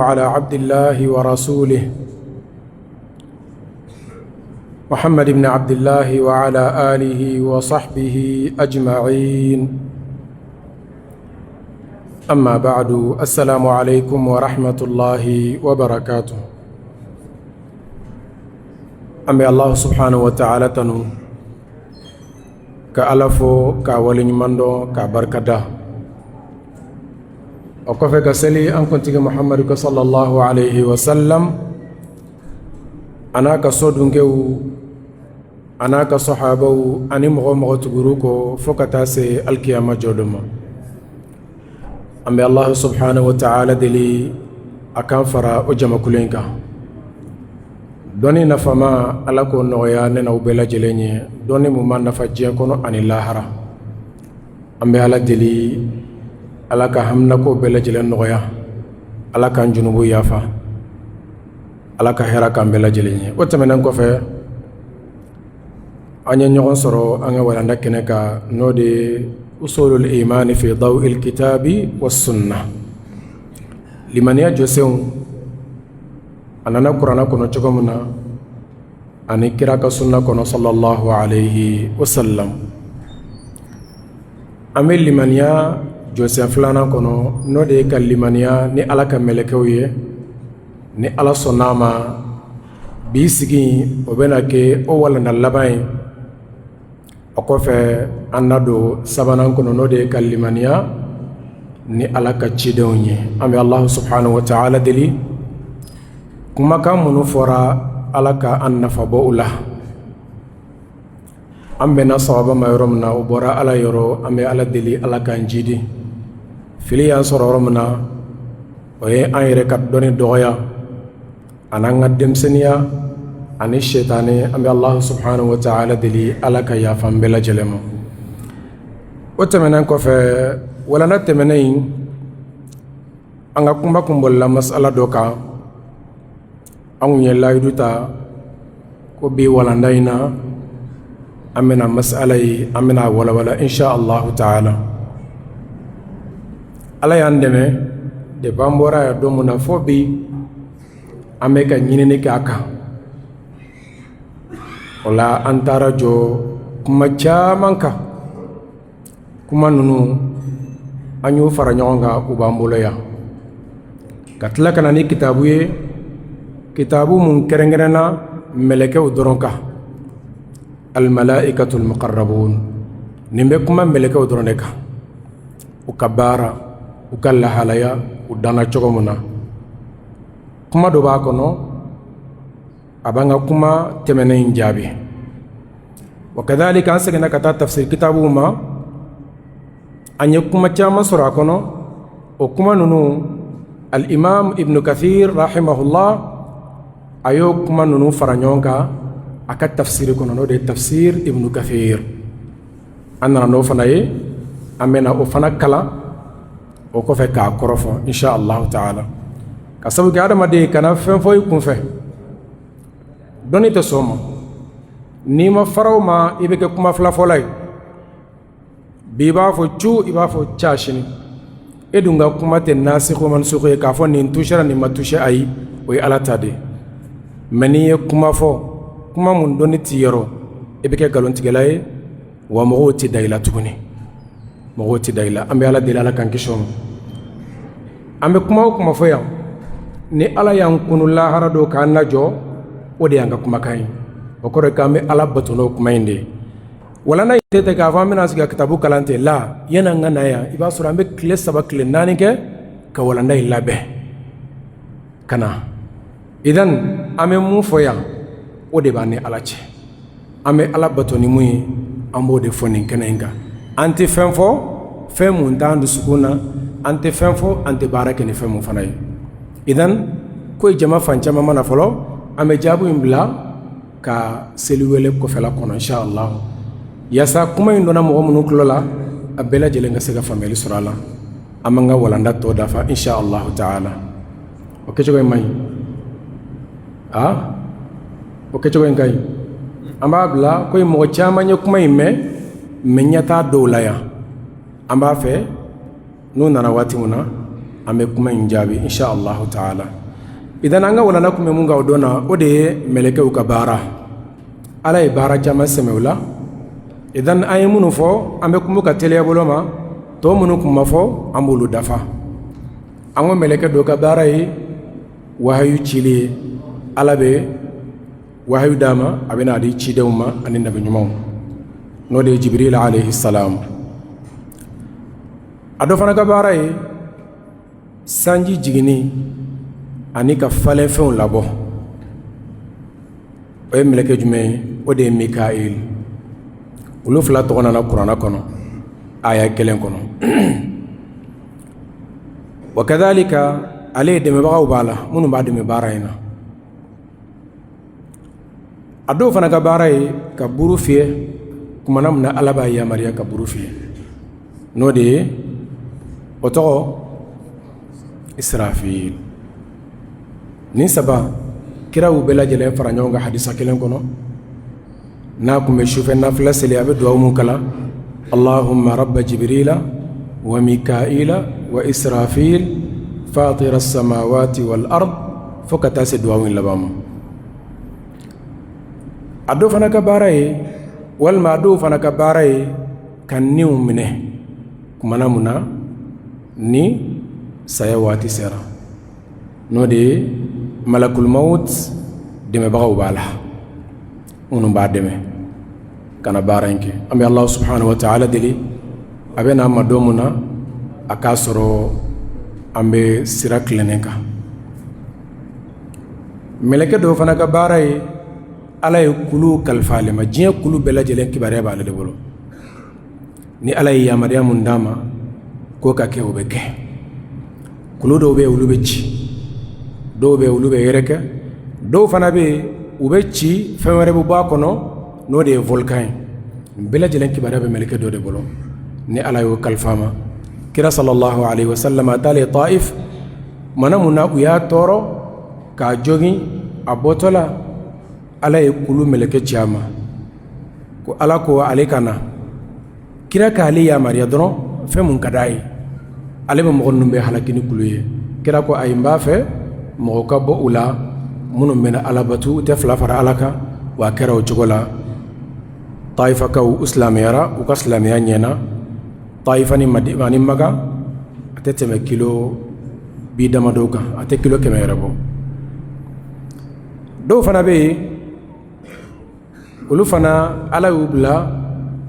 على عبد الله ورسوله محمد بن عبد الله وعلى آله وصحبه أجمعين أما بعد السلام عليكم ورحمة الله وبركاته أمي الله سبحانه وتعالى تنو ka Ala fo k'a waleɲuman dɔn k'a barikada o kɔfɛ ka seli an kuntigi Muhamadu kan sallallahu alayhi wa sallam a n'a ka so dunkew a n'a ka sahabaw ani mɔgɔ o mɔgɔ tugur'u kɔ fo ka taa se alikiyama jɔ don ma an bɛ Alahu subahana wa taala deli a k'an fara o jamakulu in kan dɔnni nafama Ala k'o nɔgɔya ne n'aw bɛɛ lajɛlen ye dɔnni mun b'an nafa diɲɛ kɔnɔ ani lahara an bɛ Ala deli Ala ka haminako bɛɛ lajɛlen nɔgɔya Ala k'an junubu yafa Ala ka hɛrɛ k'an bɛɛ lajɛlen ye o tɛmɛnen kɔfɛ an ye ɲɔgɔn sɔrɔ an ka walanda kɛnɛ kan n'o de ye usulul imani fi dawil kitabi wa sunna limaniya jɔsenw a nana kuranɛ kɔnɔ cogo min na ani kira ka sunna kɔnɔ sallallahu alayhi wa sallam an bɛ limaniya jɔsen filanan kɔnɔ n'o de ye ka limaniya ni ala ka mɛlɛkɛw ye ni ala sɔnna a ma bi sigi o bɛna kɛ o walanda laban ye o kɔfɛ an na don sabanan kɔnɔ n'o de ye ka limaniya ni ala ka cidenw ye an bɛ Alahu subahana wa taala deli kumakan minnu fɔra ala ka an nafa bɔ u la an bɛnna sawaba ma yɔrɔ min na o bɔra ala yɔrɔ an bɛ ala deli ala k'an jidi fili y'an sɔrɔ yɔrɔ min na o ye an yɛrɛ ka dɔnni dɔgɔya Ani an ka denmisɛnninya ani sɛtanɛ an bɛ Alahu subahana wa taala deli ala ka yafa an bɛɛ lajɛlen ma o tɛmɛnen kɔfɛ walanda tɛmɛnen in an ka kuma kun bolila masala dɔ kan an kun ye layidu ta ko bi walanda in na an bɛna masala ye an bɛna a walawala insha Allahu taala ala y'an dɛmɛ depuis an bɔra yan don min na fo bi an bɛ ka ɲinini kɛ a kan o la an taara jɔ kuma caman kan kuma ninnu an y'u fara ɲɔgɔn kan u b'an bolo yan ka tila ka na ni kitabu ye kitabu mun kɛrɛnkɛrɛnna mɛlɛkɛw dɔrɔn kan almalaikatul muqarrabun nin bɛ kuma mɛlɛkɛw dɔrɔn de kan u ka baara u ka lahalaya u danna cogo min na kuma dɔ b'a kɔnɔ a b'an ka kuma tɛmɛnen in jaabi wa kadhalika an seginna ka taa tafsir kitabuw ma an ye kuma caman sɔrɔ a kɔnɔ o kuma ninnu al-imam ibn kathir rahimahullah a y'o kuma ninnu fara ɲɔgɔn kan a ka tafsiri kɔnɔ n'o de ye tafsir ibn kathir an nana n'o fana ye an bɛna o fana kalan o kɔfɛ k'a kɔrɔfɔ insha allahu taala ka sabu kɛ adamaden kana fɛn fɔ i kunfɛ dɔnni tɛ sɔn o ma n'i ma fara o ma i bɛ kɛ kuma filafɔla ye bi i b'a fɔ cu i b'a fɔ ca sini e dun ka kuma tɛ nasikh mansukh ye k'a fɔ nin tusera nin ma tuse ayi o ye ala ta de ye mais n'i ye kuma fɔ kuma mun dɔnni t'i yɔrɔ i bɛ kɛ nkalontigɛla ye wa mɔgɔw tɛ da i la tuguni mɔgɔw tɛ da i la an bɛ ala deli ala k'an kisi o ma an bɛ kuma o kuma fɔ yan ni ala y'an kunu lahara don k'an lajɔ o de y'an ka kumakan ye o kɔrɔ k'an bɛ ala bato n'o kuma in de ye walanda in tɛ tɛ k'a fɔ an bɛna sigi ka kitabu kalan ten la yanni an ka na yan i b'a sɔrɔ an bɛ tile 3 tile 4 kɛ ka walanda in labɛn ka na idan an bɛ mun fɔ yan o de b'an ni ala cɛ an bɛ ala bato ni mun ye an b'o de fɔ nin kɛnɛ in kan an tɛ fɛn fɔ fɛn mun t'an dusukun na an tɛ fɛn fɔ an tɛ baara kɛ ni fɛn mun fana ye idan ko jama fan caman ma na fɔlɔ an bɛ jaabi in bila ka seliwele kɔfɛla kɔnɔ insha Allah yaasa kuma in donna mɔgɔ minnu tulo la a bɛɛ lajɛlen ka se ka faamuyali sɔrɔ a la an b'an ka walanda tɔ dafa insha Allah taala o kɛcogo in man ɲi a o kɛcogo in ka ɲi an b'a bila ko mɔgɔ caman ye kuma in mɛn mais ɲɛ t'a dɔw la yan an b'a fɛ n'u nana waati min na An bɛ kuma in jaabi insha Allahu taala. Idan an ka walanda tun bɛ mun kan o don na, o de ye mɛlɛkɛw ka baara. Ala ye baara caman sɛmɛ u la. Idan an ye minnu fɔ, an bɛ kuma ka teliya bolo ma. Tɔ minnu tun ma fɔ, an b'olu dafa. An ko mɛlɛkɛ dɔ ka baara ye wahayu cili ye. Ala bɛ wahayu d'a ma, a bɛ n'a di cidenw ma ani nabi ɲumanw, n'o de ye Jibril alayhi salam. A dɔ fana ka baara ye sanji jiginni ani ka falenfɛnw labɔ. O ye mɛlɛkɛ jumɛn ye? O de ye Mikail. Olu fila tɔgɔ nana kuranɛ kɔnɔ aya kelen kɔnɔ. Wa kadhalika, ale ye dɛmɛbagaw b'a la minnu b'a dɛmɛ baara in na. A dɔw fana ka baara ye ka buru fiyɛ kumana min na Ala b'a yamaruya ka buru fiyɛ, n'o de ye o tɔgɔ Israfil. Nin saba, kira y'u bɛɛ lajɛlen fara ɲɔgɔn kan hadisa kelen kɔnɔ. N'a tun bɛ sufɛ nafila seli, a bɛ dugawu mun kalan? Allahumma rabba Jibrila wa Mikaila wa Israfil fatira samawati wal ard, fo ka taa se dugawu in laban ma. A dɔ fana ka baara ye, walima a dɔw fana ka baara ye ka niw minɛ kumana mun na ni saya waati sera, n'o de ye malakul mawut. Dɛmɛbagaw b'a la minnu b'a dɛmɛ ka na baara in kɛ. An bɛ Ala subhanahu wa ta'ala deli, a bɛ n'an ma don min na, a k'a sɔrɔ an bɛ sira tilennen kan. Mɛlɛkɛ dɔw fana ka baara ye, Ala ye kulu kalifa ale ma. Diɲɛ kulu bɛɛ lajɛlen kibaruya b'ale de bolo. Ni Ala ye yamaruya mun d'a ma k'o ka kɛ, o bɛ kɛ. Kulu dɔw bɛ yen, olu bɛ ci. Dɔw bɛ yen, olu bɛ yɛrɛkɛ. Dɔw fana bɛ yen, u bɛ ci, fɛn wɛrɛ bɛ bɔ a kɔnɔ, n'o de ye volcan ye. Nin bɛɛ lajɛlen kibaruya bɛ mɛlɛkɛ dɔ de bolo ni Ala y'o kalifa a ma. Kira sallallahu alaihi wasallam, a taalen Taif, mana mun na u y'a tɔɔrɔ k'a jogin, a bɔtɔ la, Ala ye kulu mɛlɛkɛ ci a ma ko Ala ko ale ka na. Kira k'ale yamaruya dɔrɔn, fɛn mun ka d'a ye, ale bɛ mɔgɔ ninnu bɛɛ halaki ni kulu ye. Kira ko ayi, n b'a fɛ mɔgɔ ka bɔ u la minnu bɛna Ala batu, u tɛ fila fara Ala kan. Wa a kɛra o cogo la. Tayifakaw, u silamɛyara, u ka silamɛya ɲɛna. Tayifa ni ani Maka, a tɛ tɛmɛ kilo bi damadɔ kan, a tɛ kilo 100 yɛrɛ bɔ. Dɔw fana bɛ yen, olu fana, Ala y'u bila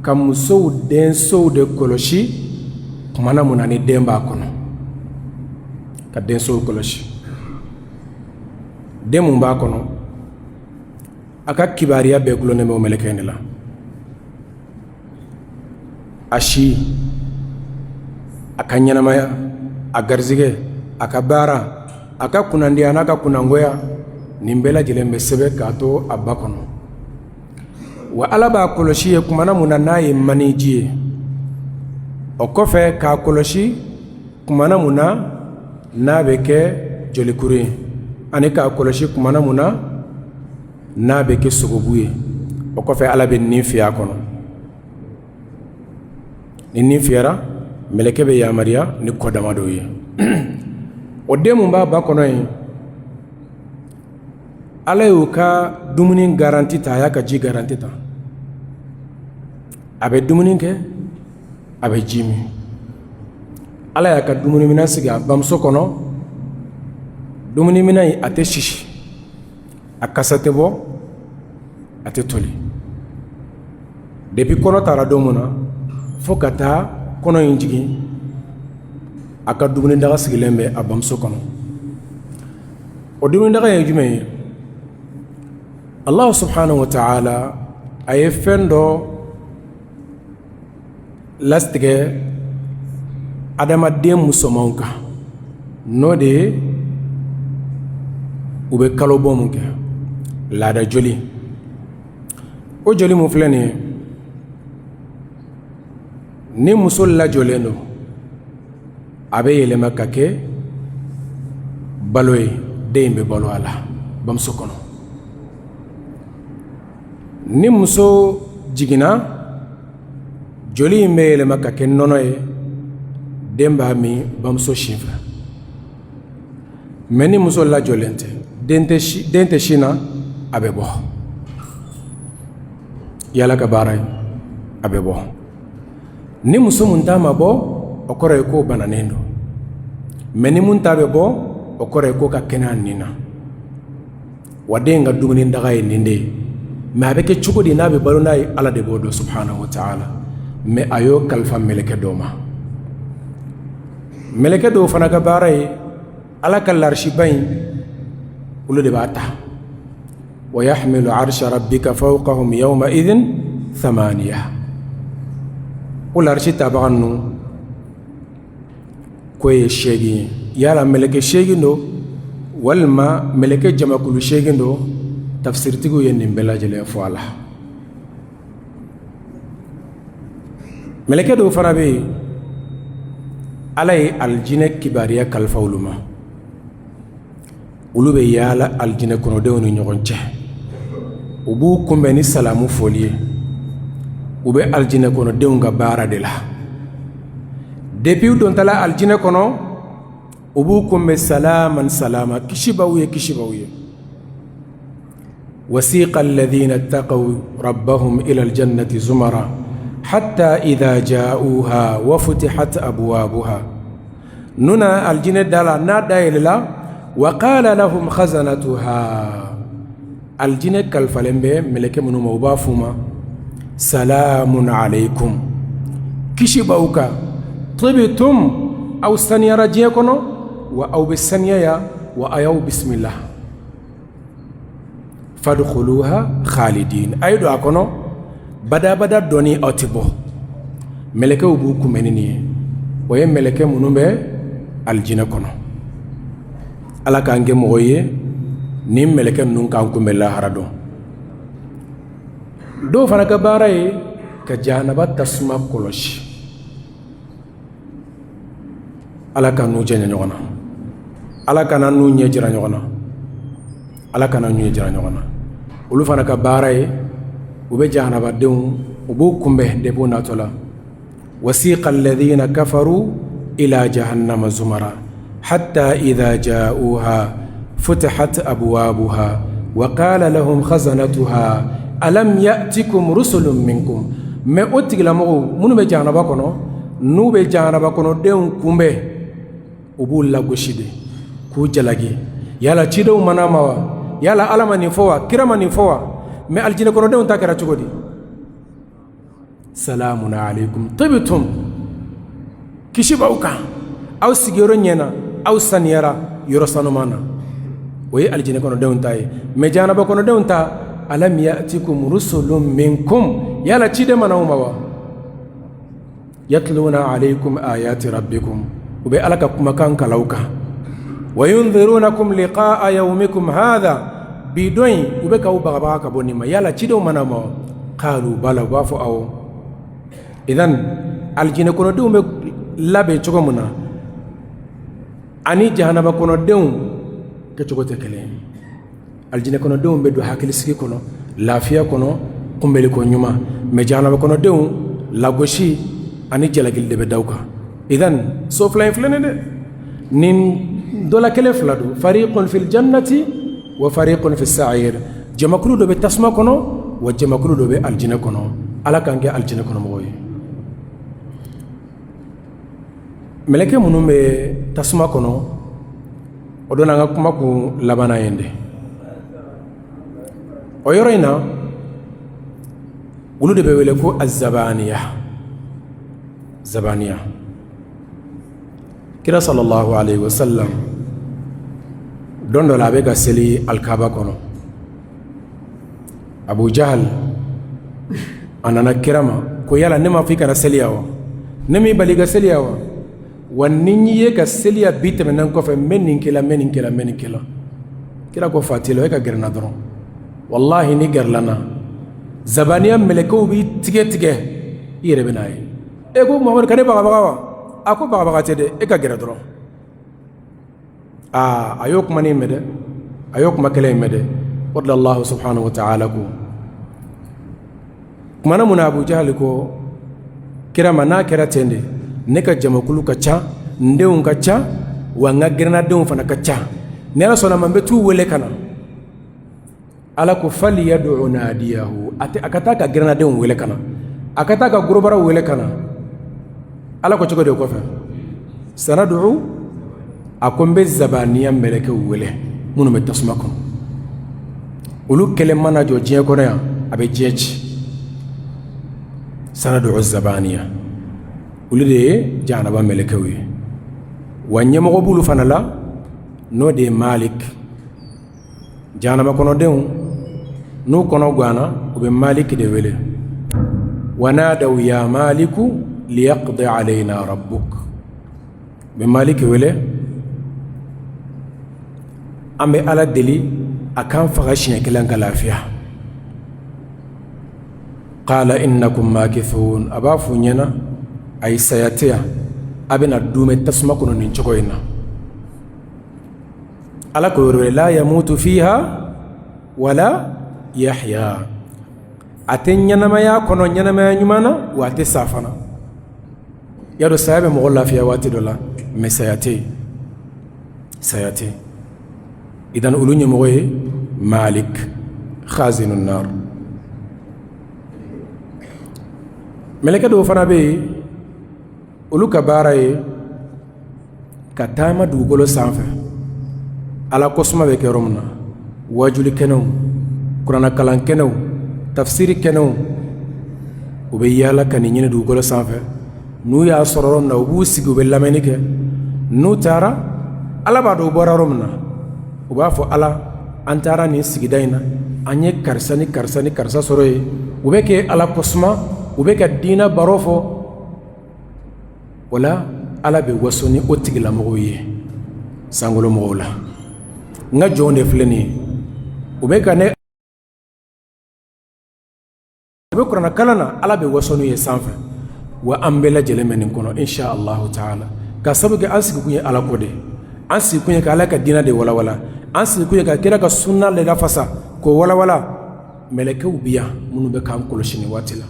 ka musow densow de kɔlɔsi kumana mun na ni den b'a kɔnɔ, ka densow kɔlɔsi, den mun b'a kɔnɔ, a ka kibaruya bɛɛ gulonnen bɛ o mɛlɛkɛ in de la. A si, a ka ɲɛnamaya, a garisɛgɛ, a ka baara, a ka kunnandiya n'a ka kunnangoya, nin bɛɛ lajɛlen bɛ sɛbɛn k'a to a ba kɔnɔ. Wa Ala b'a kɔlɔsi ye kumana mun na n'a ye maniji ye, o kɔfɛ k'a kɔlɔsi kumana mun na n'a bɛ kɛ jolikuru ye, ani k'a kɔlɔsi kumana mun na n'a bɛ kɛ sogobu ye. O kɔfɛ, Ala bɛ nin fiyɛ a kɔnɔ. Ni nin fiyɛra, mɛlɛkɛ bɛ yamaruya ni ko damadɔ ye. O den mun b'a ba kɔnɔ yen, Ala y'o ka dumuni garanti ta, a y'a ka ji garanti ta. A bɛ dumuni kɛ, a bɛ ji min. Ala y'a ka dumuniminɛn sigi a bamuso kɔnɔ. Dumuniminɛn in, a tɛ sisi, a kasa tɛ bɔ, a tɛ toli. Depuis kɔnɔ taara don min na fo ka taa kɔnɔ in jigin, a ka dumuni daga sigilen bɛ a bamuso kɔnɔ. O dumuni daga ye jumɛn ye? Allah subhanahu wa ta'ala a ye fɛn dɔ latigɛ adamaden musomanw kan, n'o de ye u bɛ kalo bɔ mun kɛ, laada joli. O joli mun filɛ nin ye, ni muso lajɔlen don, a bɛ yɛlɛma ka kɛ balo ye. Den in bɛ balo a la bamuso kɔnɔ. Ni muso jiginna, joli in bɛ yɛlɛma ka kɛ nɔnɔ ye, den b'a min bamuso sin fɛ. Mais ni muso lajɔlen tɛ, den tɛ sin na, a bɛ bɔ. Y'Ala ka baara ye, a bɛ bɔ. Ni muso mun ta ma bɔ, o kɔrɔ ye k'o bananen don. Mais ni mun ta bɛ bɔ, o kɔrɔ ye k'o ka kɛnɛ a nin na. Wa den ka dumuni daga ye nin de ye. Mais a bɛ kɛ cogo di n'a bɛ balo n'a ye, Ala de b'o dɔn subhanahu wa ta'ala. Mais a y'o kalifa mɛlɛkɛ dɔ ma. Mɛlɛkɛ dɔw fana ka baara ye Ala ka larisiba in, olu de b'a ta. Wa yahmilu arsha rabbika fawqahum yawma idhin thamaniya. O larisi tabaga ninnu k'o ye 8 ye. Yala mɛlɛkɛ 8 don walima mɛlɛkɛ jamakulu 8 don? Tafsiritigiw ye nin bɛɛ lajɛlen fɔ a la. Mɛlɛkɛ dɔw fana bɛ yen, Ala ye alijinɛ kibaruya kalifa olu ma. Olu bɛ yaala alijinɛ kɔnɔdenw ni ɲɔgɔn cɛ, u b'u kunbɛn ni salamu foli ye. U bɛ alijinɛ kɔnɔdenw ka baara de la. Depuis u dontala alijinɛ kɔnɔ, u b'u kunbɛn salaman salama, kisi b'aw ye, kisi b'aw ye. Wasiqa alladhina ttaqaw rabbahum ila aljannati zumara hatta idha ja'uha wa futihat abwabuha. N'u na aljinɛ da la, n'a da yɛlɛla, wa qala lahum khazanatuha, aljinɛ kalifalen bɛ mɛlɛkɛ minnu ma, u b'a f'u ma salamun alaykum, kisi b'aw kan, tibtum, aw saniyara diɲɛ kɔnɔ, wa aw bɛ saniya yan, wa a y'aw bisimila, fadkhuluha khalidin, a ye don a kɔnɔ badabada, dɔɔni aw tɛ bɔ. Mɛlɛkɛw b'u kunbɛn ni nin ye. O ye mɛlɛkɛ minnu bɛ alijinɛ kɔnɔ. Ala k'an kɛ mɔgɔ ye ni mɛlɛkɛ ninnu k'an kunbɛn lahara don. Dɔw fana ka baara ye ka jahanaba tasuma kɔlɔsi. Ala ka n'u jɛ ɲɔgɔn na, Ala kana n'u ɲɛ jira ɲɔgɔn na, Ala kana n'u ɲɛ jira ɲɔgɔn na. Olu fana ka baara ye, u bɛ jahanabadenw, u b'u kunbɛn depuis u natɔ la. Wasiqa alladhina kafaru ila jahannama zumara hatta idha ja'uha futihat abwabuha wa qala lahum khazanatuha alam ya'tikum rusulun minkum. Mais o tigilamɔgɔw minnu bɛ jahanaba kɔnɔ, n'u bɛ jahanaba kɔnɔdenw kunbɛn, u b'u lagosi de k'u jalaki. Yala cidenw ma n'aw ma wa? Yala Ala ma nin fɔ wa? Kira ma nin fɔ wa? Mais alijinɛ kɔnɔdenw ta kɛra cogo di? Salamun alaykum tibtum, kisi b'aw kan, aw sigiyɔrɔ ɲɛna, aw saniyara yɔrɔ sanuman na. O ye alijinɛ kɔnɔdenw ta ye. Mais jahanaba kɔnɔdenw ta, alam ya'tikum rusulun minkum, yala ciden ma n'aw ma wa? Yatluna alaykum ayati rabbikum, u bɛ Ala ka kumakan kalan aw kan, wa yundhirunakum liqa'a yawmikum hadha, bi don in u bɛ k'aw bagabaga ka bɔ nin ma. Yala cidenw ma n'aw ma wa? Qalu bala, u b'a fɔ awɔ. Idan alijinɛ kɔnɔdenw bɛ labɛn cogo min na ani jahanaba kɔnɔdenw kɛcogo tɛ kelen ye. Alijinɛ kɔnɔdenw bɛ don hakilisigi kɔnɔ, lafiya kɔnɔ, kunbɛliko ɲuman. Mais jahanaba kɔnɔdenw, lagosi ani jalakili de bɛ da u kan. Idan so fila in filɛ nin dɛ, nin dɔ la kelen fila don. Fariqun fil jannati wa fariqun fis sa'ir, jamakulu dɔ bɛ tasuma kɔnɔ, wa jamakulu dɔ bɛ alijinɛ kɔnɔ. Ala k'an kɛ alijinɛ kɔnɔmɔgɔw ye. Mɛlɛkɛ minnu bɛ tasuma kɔnɔ, o don an ka kuma kun labanna yen de. O yɔrɔ in na, olu de bɛ wele ko azabaniya. Zabaniya, kira sallallahu alayhi wa sallam don dɔ la, a bɛ ka seli alikaba kɔnɔ. Abu Jahal a nana kira ma ko yala ne ma fɔ i kana seli yan wa? Ne m'i bali ka seli yan wa? Wa ni n y'i ye ka seli yan bi tɛmɛnen kɔfɛ, n bɛ nin k'i la, n bɛ nin k'i la, n bɛ nin k'i la. Kira ko fa t'i la, e ka gɛrɛ n na dɔrɔn. Walahi n'i gɛrɛla n na, zabaniya mɛlɛkɛw b'i tigɛ tigɛ, i yɛrɛ bɛ n'a ye. E ko Muhamadu ka ne bagabaga wa? A ko bagabaga tɛ dɛ, e ka gɛrɛ dɔrɔn. Aa, a y'o kuma nin mɛn dɛ, a y'o kuma kelen in mɛn dɛ. O de la Alahu subahanahu wa taala ko kumana mun na, Abu Jahali ko kira ma, n'a kɛra ten de, ne ka jamakulu ka ca, n denw ka ca, wa n ka gɛrɛnnadenw fana ka ca. Ni Ala sɔnna ma, n bɛ t'u wele ka na. Ala ko falyad'u nadiyahu, a ka taa ka gɛrɛnnadenw wele ka na, a ka taa ka gorobaraw wele ka na. Ala ko cogo di o kɔfɛ? Sanad'u, a ko n bɛ zabaniya mɛlɛkɛw wele minnu bɛ tasuma kɔnɔ. Olu kelen mana jɔ diɲɛ kɔnɔ yan, a bɛ diɲɛ ci. Sanad'u zabaniya, olu de ye jahanaba mɛlɛkɛw ye. Wa ɲɛmɔgɔ b'olu fana la, n'o de ye Malik. Jahanama kɔnɔdenw n'u kɔnɔ ganna, u bɛ Malik de wele. Wa nadaw ya maliku liyaqdi alayna rabbuk. U bɛ Malik wele, an bɛ Ala deli a k'an faga siɲɛ kelen ka lafiya. Qala innakum makithun, a b'a f'u ɲɛna, ayi, saya tɛ yan, a bɛna duumɛ tasuma kɔnɔ nin cogo in na. Ala ko yɔrɔ la yamutu fiha wala yahya, a tɛ ɲɛnamaya kɔnɔ ɲɛnamaya ɲuman na, wa a tɛ sa fana. Y'a dɔn saya bɛ mɔgɔ lafiya waati dɔ la, mais saya tɛ yen, saya tɛ yen. Idan olu ɲɛmɔgɔ ye Malik khazinu nar. Mɛlɛkɛ dɔw fana bɛ yen, olu ka baara ye ka taama dugukolo sanfɛ, Ala kosuma bɛ kɛ yɔrɔ min na, wajuli kɛnɛw, kuranɛkalan kɛnɛw, tafsiri kɛnɛw, u bɛ yaala ka nin ɲini dugukolo sanfɛ. N'u y'a sɔrɔ yɔrɔ min na, u b'u sigi, u bɛ lamɛnni kɛ. N'u taara, Ala b'a dɔn u bɔra yɔrɔ min na. U b'a fɔ Ala, an taara nin sigida in na, an ye karisa ni karisa ni karisa sɔrɔ yen, u bɛ kɛ Ala kosuma, u bɛ ka diinɛ baro fɔ. O la Ala bɛ waso ni o tigilamɔgɔw ye sankolo mɔgɔw la. N ka jɔnw de filɛ nin ye, u bɛ ka ne, u bɛ kuranɛ kalan na. Ala bɛ waso n'u ye sanfɛ. Wa an bɛɛ lajɛlen bɛ nin kɔnɔ, insha Allahu taala, ka sabu kɛ an sigikun ye Ala ko de ye, an sigikun ye ka Ala ka diinɛ de walawala, an sigikun ye ka kira ka sunna de lafasa k'o walawala. Mɛlɛkɛw bɛ yan minnu bɛ k'an kɔlɔsi nin waati la.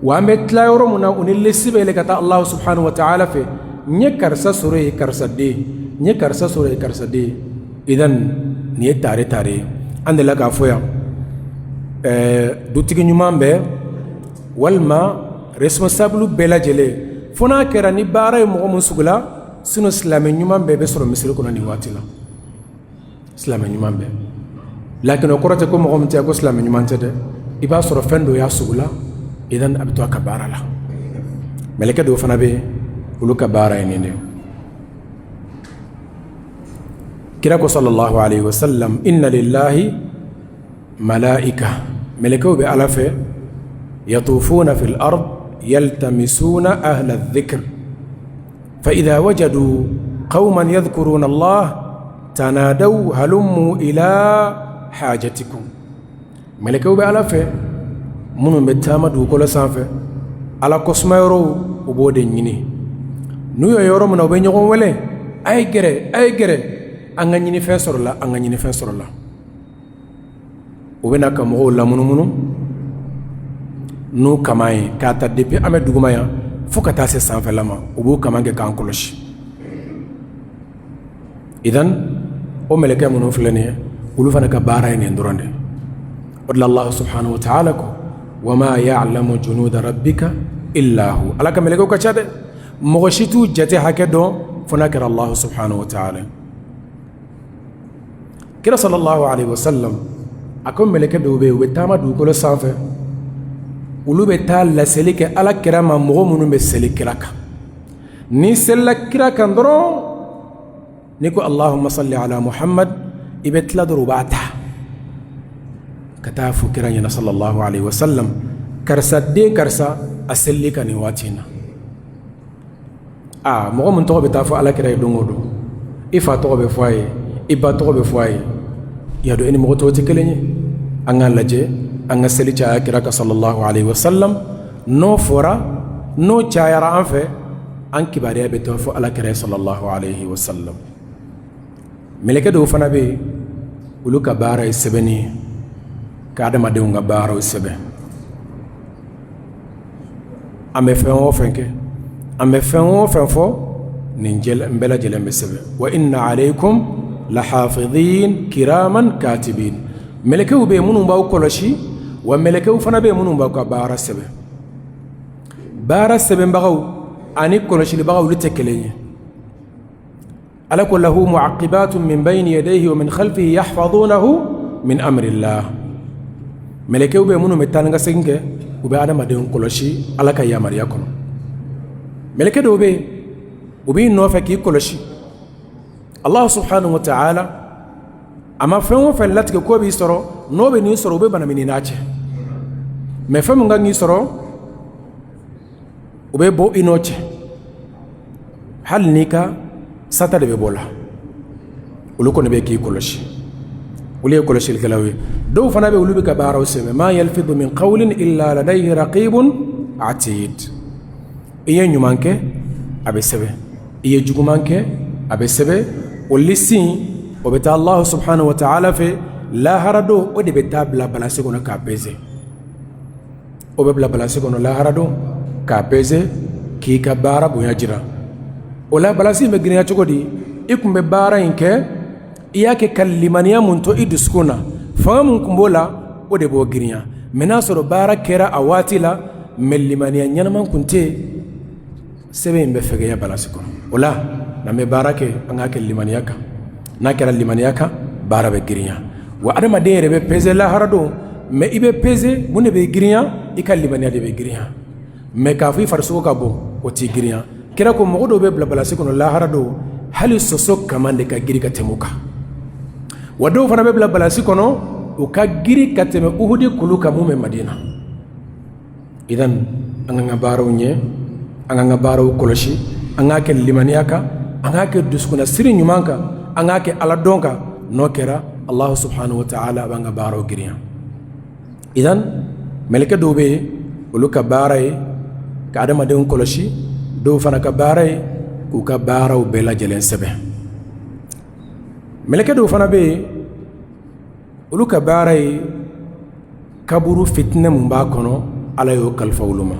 Wa an bɛ tila yɔrɔ min na, u ni lisi bɛ yɛlɛ ka taa Alahu subahana wa taala fɛ. N ye karisa sɔrɔ yen, karisa den, n ye karisa sɔrɔ yen, karisa den. Idan nin ye tare tare ye. An delila k'a fɔ yan, dutigi ɲuman bɛɛ walima responsable bɛɛ lajɛlen, fo n'a kɛra ni baara ye mɔgɔ min sugula, sinon silamɛ ɲuman bɛɛ bɛ sɔrɔ misiri kɔnɔ nin waati la, silamɛ ɲuman bɛɛ. Lakin o kɔrɔ tɛ ko mɔgɔ min tɛ ko silamɛ ɲuman tɛ dɛ. I b'a sɔrɔ fɛn dɔ y'a sugu la, idan a bɛ to a ka baara la. Mɛlɛkɛ dɔw fana bɛ yen, olu ka baara ye nin de. Kira ko sallallahu alayhi wa sallam, inna lillahi malaika, mɛlɛkɛw bɛ Ala fɛ, yatufuna fil ard yaltamisuna ahla dhikr fa idha wajadu qauman yadhkuruna Allah tanadaw halummu ila hajatikum. Mɛlɛkɛw bɛ Ala fɛ minnu bɛ taama dugukolo sanfɛ, Ala kosuma yɔrɔw, u b'o de ɲini. N'u ye yɔrɔ min na, u bɛ ɲɔgɔn wele, a ye gɛrɛ, a ye gɛrɛ, an ka ɲinifɛn sɔrɔla, an ka ɲinifɛn sɔrɔla. U bɛ na ka mɔgɔw lamunumunu n'u kaman ye, k'a ta depuis an bɛ duguma yan fo ka taa se sanfɛla ma, u b'u kaman kɛ k'an kɔlɔsi. Idan o mɛlɛkɛ minnu filɛ nin ye, olu fana ka baara ye nin dɔrɔn de. O de la Allah subhanahu wa ta'ala ko wa ma ya'lamu junuda rabbika illa hu. Ala ka mɛlɛkɛw ka ca dɛ, mɔgɔ si t'u jate hakɛ dɔn fo n'a kɛra Allah subhanahu wa ta'ala. Kira sallallahu alaihi wasallam a ko mɛlɛkɛ dɔw bɛ yen, u bɛ taama dugukolo sanfɛ, olu bɛ taa laseli kɛ Ala kira ma, mɔgɔ minnu bɛ seli kira kan. N'i selila kira kan dɔrɔn, n'i ko Allahumma salli ala Muhammad, i bɛ tila dɔrɔn, u b'a ta ka taa fɔ kira ɲɛna sallallahu alaihi wasallam, karisa den karisa a selil'i kan nin waati in na. Aa, mɔgɔ min tɔgɔ bɛ taa fɔ Ala kira ye don o don, i fa tɔgɔ bɛ fɔ a ye, i ba tɔgɔ bɛ fɔ a ye, y'a dɔn e ni mɔgɔ tɔw tɛ kelen ye. An k'a lajɛ, an ka seli caya kira kan sallallahu alaihi wasallam. N'o fɔra, n'o cayara an fɛ, an kibaruya bɛ taa fɔ Ala kira ye sallallahu alaihi wasallam. Mɛlɛkɛ dɔw fana bɛ yen, olu ka baara ye sɛbɛnni ye, ka adamadenw ka baaraw sɛbɛn. An bɛ fɛn o fɛn kɛ, an bɛ fɛn o fɛn fɔ, nin bɛɛ lajɛlen bɛ sɛbɛn. Wa inna alaykum Lahafidin kiraman katibin. Mɛlɛkɛw bɛ yen minnu b'aw kɔlɔsi, wa mɛlɛkɛw fana bɛ yen minnu b'aw ka baara sɛbɛn. Baara sɛbɛnbagaw ani kɔlɔsilibagaw, olu tɛ kelen ye. Ala ko lahu muaqibatun min bayni yadayhi wa min khalfihi yahfazunahu min amrillah. Mɛlɛkɛw bɛ minnu bɛ taa ni ka segin kɛ, u bɛ adamadenw kɔlɔsi Ala ka yamaruya kɔnɔ. Mɛlɛkɛ dɔw bɛ yen, u b'i nɔfɛ k'i kɔlɔsi. Allah subhanahu wa ta'ala a ma fɛn o fɛn latigɛ ko b'i sɔrɔ, n'o bɛ n'i sɔrɔ, u bɛ bana min n'a cɛ. Mais fɛn min kan k'i sɔrɔ, u bɛ bɔ i n'o cɛ. Hali n'i ka sata de bɛ bɔ la, olu kɔni bɛ k'i kɔlɔsi, olu ye kɔlɔsilikɛlaw ye. Dɔw fana bɛ, olu bɛ ka baaraw sɛbɛn. Ma yalfidu min qawlin illa ladayhi raqibun atid. I ye ɲuman kɛ, a bɛ sɛbɛn. I ye juguman kɛ, a bɛ sɛbɛn. O lisi, o bɛ taa Allah subhanahu wa ta'ala fɛ lahara don. O de bɛ taa bila balance kɔnɔ k'a peser. O bɛ bila balance kɔnɔ lahara don k'a peser, k'i ka baara bonya jira. O la, balance in bɛ girinya cogo di? I tun bɛ baara in kɛ, i y'a kɛ ka limaniya mun to i dusukun na, fanga mun tun b'o la, o de b'o girinya. Mais n'a sɔrɔ baara kɛra a waati la, mais limaniya ɲɛnama tun tɛ yen, sɛbɛn in bɛ fɛgɛya balance kɔnɔ. O la, n'an bɛ baara kɛ, an k'a kɛ limaniya kan. N'a kɛra limaniya kan, baara bɛ girinya. Wa adamaden yɛrɛ bɛ peser lahara don, mais i bɛ peser, mun de bɛ girinya? I ka limaniya de bɛ girinya. Mais k'a fɔ i farisogo ka bon, o t'i girinya. Kira ko mɔgɔ dɔw bɛ bila balance kɔnɔ lahara don, hali soso kaman de ka girin ka tɛmɛ u kan. Wa dɔw fana bɛ bila balance kɔnɔ, u ka girin ka tɛmɛ Uhudi kulu kan mun bɛ Madina. Idan, an k'an ka baaraw ɲɛ, an k'an ka baaraw kɔlɔsi, an k'a kɛ limaniya kan, an k'a kɛ dusukunnasiri ɲuman kan, an k'a kɛ Ala dɔn kan. N'o kɛra, Allahu subhanahu wa ta'ala b'an ka baaraw girinya. Idan, mɛlɛkɛ dɔw bɛ yen, olu ka baara ye ka adamadenw kɔlɔsi. Dɔw fana ka baara ye k'u ka baaraw bɛɛ lajɛlen sɛbɛn. Mɛlɛkɛ dɔw fana bɛ yen, olu ka baara ye kaburu fitinɛ mun b'a kɔnɔ, Ala y'o kalifa olu ma.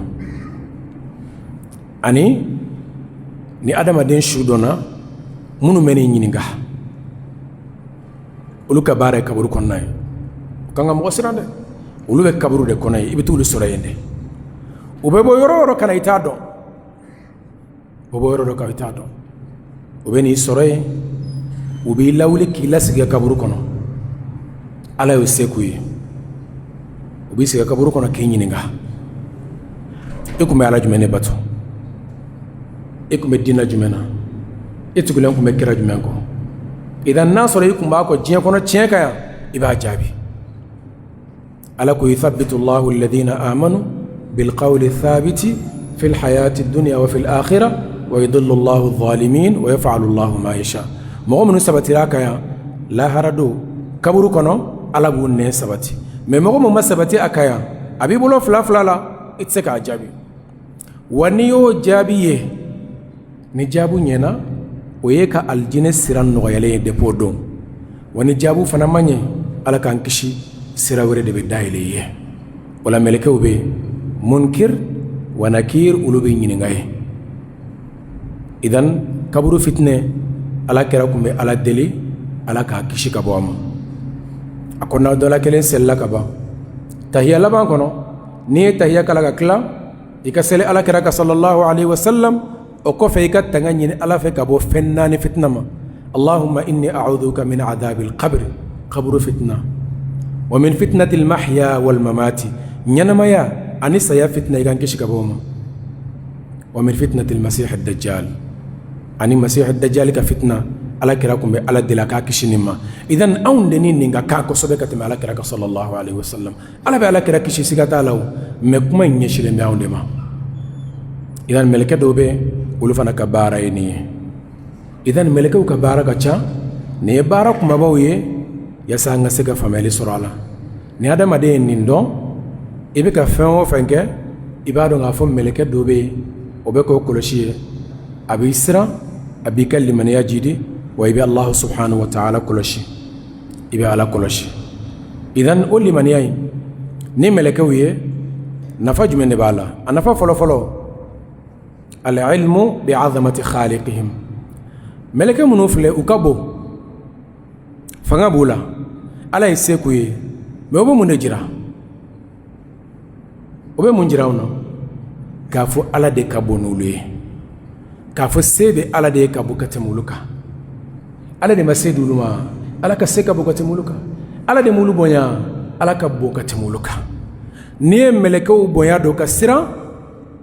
Ani ni adamaden su dɔnna, minnu bɛ n'i ɲininka, olu ka baara ye kaburu kɔnɔna ye. O kan ka mɔgɔ siran dɛ. Olu bɛ kaburu de kɔnɔ yen, i bɛ t'olu sɔrɔ yen dɛ. U bɛ bɔ yɔrɔ o yɔrɔ ka na, i t'a dɔn. U bɛ bɔ yɔrɔ dɔ kan, i t'a dɔn. U bɛ n'i sɔrɔ yen, u b'i lawuli k'i lasigi kaburu kɔnɔ. Ala y'o se k'u ye. U b'i sigi kaburu kɔnɔ k'i ɲininka: e tun bɛ Ala jumɛn de bato? E tun bɛ diinɛ jumɛn na? E tugulen tun bɛ kira jumɛn kɔ? Idan, n'a sɔrɔ i tun b'a kɔ diɲɛ kɔnɔ tiɲɛ kan yan, i b'a jaabi. Ala ko yuthabbitu Allahu alladhina amanu bilqawli thabiti fil hayati dunya wa fil akhirah wa yudillu Allahu adh-dhalimin wa yaf'alu Allahu ma yasha. Mɔgɔ minnu sabatira a kan yan, lahara don kaburu kɔnɔ, Ala b'u nɛn sabati. Mais mɔgɔ min ma sabati a kan yan, a b'i bolo fila fila la, i tɛ se k'a jaabi. Wa n'i y'o jaabi ye, ni jaabu ɲɛna, o ye ka alijinɛ sira nɔgɔyalen ye depuis o don. Wa ni jaabu fana ma ɲɛ, Ala k'an kisi, sira wɛrɛ de bɛ dayɛlɛ i ye. O la, mɛlɛkɛw bɛ yen, Munkir wa Nakir, olu bɛ ɲininka ye. Idan, kaburu fitinɛ, Ala kira tun bɛ Ala deli, Ala k'a kisi ka bɔ a ma. A ko n'aw dɔ la kelen selila ka ban, tahiya laban kɔnɔ, n'i ye tahiya kala ka tila, i ka seli Ala kira kan sallallahu alaihi wasallam. O kɔfɛ, i ka tanga ɲini Ala fɛ ka bɔ fɛn naani fitina ma. Allahumma inni a'udhuka min adhabil qabr, kaburu fitina, wa min fitnatil mahya wal mamati, ɲɛnamaya ani saya fitina, i k'an kisi ka bɔ o ma, wa min fitnatil masih dajjal, ani masih dajjal ka fitina. Ala kira tun bɛ Ala deli a k'a kisi nin ma. Idan, anw de ni nin ka kan kosɛbɛ ka tɛmɛ Ala kira kan sallallahu alaihi wasallam. Ala bɛ Ala kira kisi, siga t'a la o, mais kuma in ɲɛsinnen bɛ anw de ma. Idan, mɛlɛkɛ dɔw bɛ, olu fana ka baara ye nin ye. Idan, mɛlɛkɛw ka baara ka ca. Nin ye baara kumabaw ye yaasa an ka se ka faamuyali sɔrɔ a la. Ni adamaden ye nin dɔn, i bɛ ka fɛn o fɛn kɛ, i b'a dɔn k'a fɔ mɛlɛkɛ dɔ bɛ yen, o bɛ k'o kɔlɔsi ye. A b'i siran, a b'i ka limaniya jidi, wa i bɛ Alahu subhanahu wa taala kɔlɔsi, i bɛ Ala kɔlɔsi. Idan, o limaniya in ni mɛlɛkɛw ye, nafa jumɛn de b'a la? A nafa fɔlɔfɔlɔ, al-ilmu bi azamati khaliqihim. Mɛlɛkɛ minnu filɛ, u ka bon. Fanga b'u la, Ala ye se k'u ye, mais o bɛ mun de jira? O bɛ mun jira anw na? K'a fɔ Ala de ka bon n'olu ye, k'a fɔ se bɛ Ala de ye ka bon ka tɛmɛ olu kan. Ala de ma se di olu ma, Ala ka se ka bon ka tɛmɛ olu kan. Ala de m'olu bonya, Ala ka bon ka tɛmɛ olu kan. N'i ye mɛlɛkɛw bonya dɔn ka siran,